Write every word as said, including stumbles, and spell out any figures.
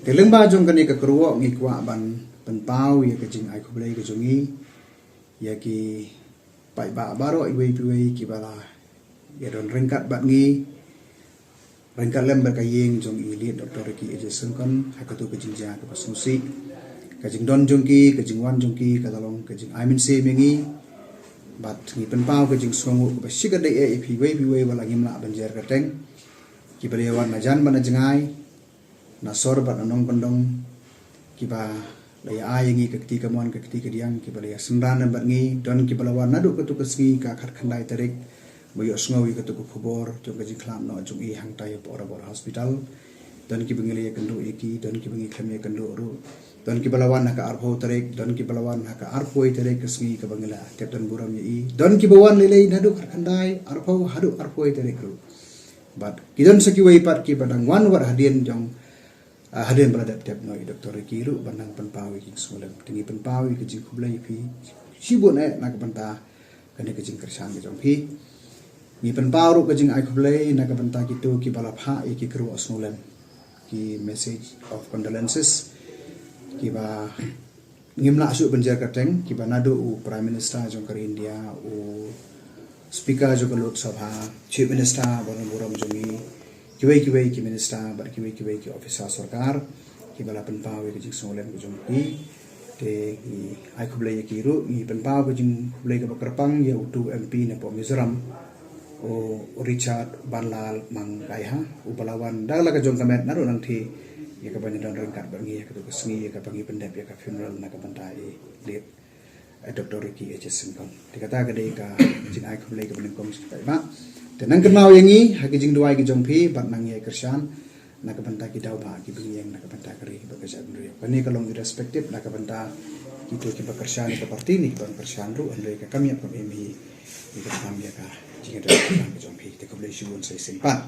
Te lyngba jong kane ka kyrwoh ngi kwah ban pynpaw ïa ka jingai khublei ka jong ngi ïa ki paidbah baroh iwei pa iwei kiba la ïa don ryngkat bad ngi, ryngkat lem bad ka ïing jong i late Doctor Ricky A J Syngkon ha katu ka jingjia kaba sngewsih. Ka jingdon jong ki, ka jingwan jong ki ka la long ka jingai mynsiem ïa ngi. Bad ngi pynpaw ka jingsngewnguh kaba shikatdei ïa phi iwei pa iwei ba la ngim lah ban jer kyrteng, kiba la ïa wan na jan bad na jngai, na sor bad na nongkyndong, kiba la ïa ai ïa ngi ka kti kamon ka kti kadiang, kiba la ïa synran lem bad ngi. Don kiba la wan naduh katu ka sngi ka khatkhyndai tarik ba ïohsngew ïa katu ka khubor jong ka jingkhlad noh jong i hangtai hapoh Robert Hospital. Don kiba ngi la ïakynduh ïa ki, don kiba ngi khlem ïakynduh ruh. Don kiba la wan ha ka arphew tarik, don kiba la wan ha ka arphew tarik ka sngi kaba ngi la tep don burom ïa i. Don kiba wan lei lei naduh khatkhyndai, arphew haduh arphew tarik ruh. Bad ki don sa kiwei pat kiba dang wan wat hadien jong, ah, hadien ba la dep tep noh i Doctor Ricky ruh ban nang pynpaw ïa ki jingsngewlem. Te ngi pynpaw ïa ka jingkhublei ïa phi shibun eh na ka bynta kane ka jingkyrshan ka jong phi. Ngi pynpaw ruh ka jingai khublei na ka bynta kito kiba la phah ïa ki kyrwoh sngewlem, ki message of condolences, kiba ngim lah shuh ban jer kyrteng, kiba naduh u Prime Minister jong ka ri India, u Speaker jong ka Lok Sabha, Chief Minister ba don burom jong ngi, kiwei kiwei ki minister bad kiwei kiwei ki officer sorkar kiba la pynpaw ïa ka jingsngewlem ka jong ki. Te ngi ai khublei ïa ki ruh. Ngi pynpaw ka jingkhublei kaba kyrpang ïa utu u M P napoh Mizoram, u Richard Banlal Mangaiha, uba la wan da la ka jong ka met naduh nangthie ïa kaban ïadon ryngkat bad ngi ha katu ka sngi ïa kaba ngi pyndep ïa ka funeral na ka bynta i late, eh, Doctor Ricky A J Syngkon. Te kata ka dei ka jingai khublei kaba nyngkong sha ki paidbah. Te nang kynmaw ïa ngi ha ki jingduwai ki jong phi bad nang ïai kyrshan na ka bynta ki daw ba kiba ngi ïeng na ka bynta ka ri bad ka jaitbynriew. Kane ka long irrespective na ka bynta kito kiba kyrshan ïa ka party ne kiba ym kyrshan ruh, hynrei ka kam ïap kam im hi, ïa ka kam ïa ka jingïadon ka jong phi. Te khublei shibun sa shisien pat.